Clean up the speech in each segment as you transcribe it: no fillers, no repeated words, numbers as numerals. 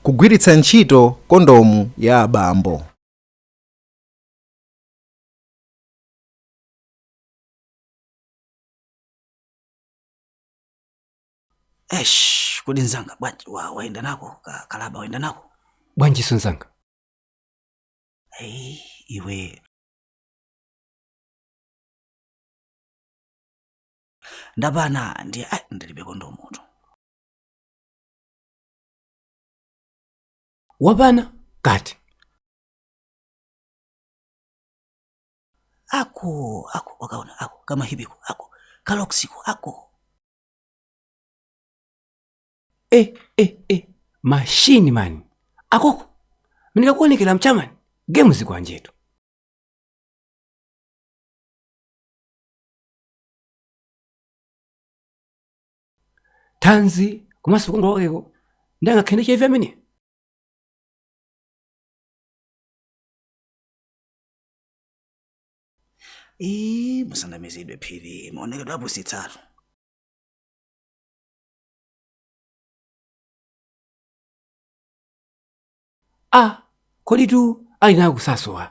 Kugwiritsa ntchito kondomu ya abambo. Eish, kodi nzanga bwanji waenda nako kalaba waenda nako? Bwanjiso nzanga? Ei, iwe ndapana ndi ai ndilibe kondomutu. Wapana kati? Ako ako wakaona ako kama hibiko ako kaloksiko ako. E, e, e, mashini mani akoko minikakuonekera mchamani gemu zikwanjetu. Thanzi komanso kukongola kwakeko ndangakhende chaivi amene. Ii, musanamizidwe phiri, maonekedwe apusitsatu. A koditu ali nayo kusasowa.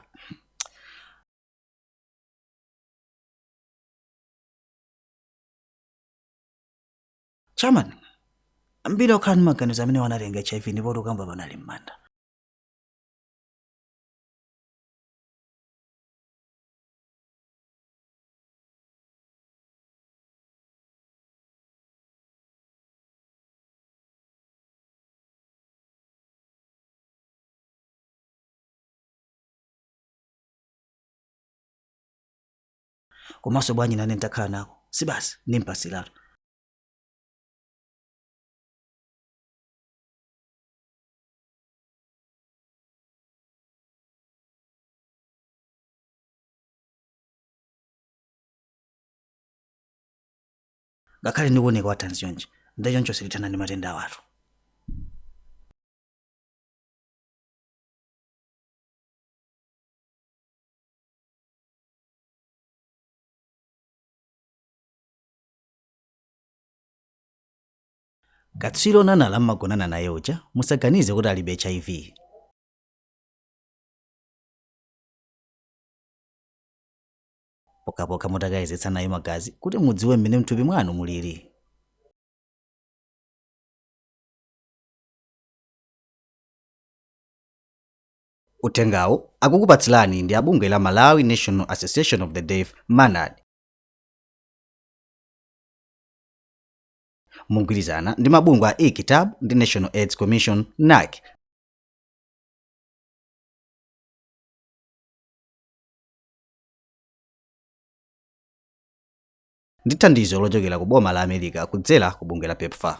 Chairman, ambiri okhala ndi maganizo amene wanatenga HIV ndipo tikukamba pano ali m'manda. Komanso bwanji nane nditakhala nako si basi ndimpatsiratu. Ngakhale ndikuoneka wathanzi chonchi, nde choncho sitithana ndi matenda awatu. Katswiri onanala mmagonana naye uja musaganize kuti alibe HIV. Pokhapokha mutakayezetsa naye magazi kuti mudziwe mmene mthupi mwanu mulili. Uthengawu akukupatsilani ndi a bungwe la Malawi National Association of the Deaf, MANAD, mogwirizana ndi mabungwe a E-Kitab ndi National AIDS Commission, NAC. Ndi thandizo lochokera ku boma la America kudzera ku bungwe la PEPFAR.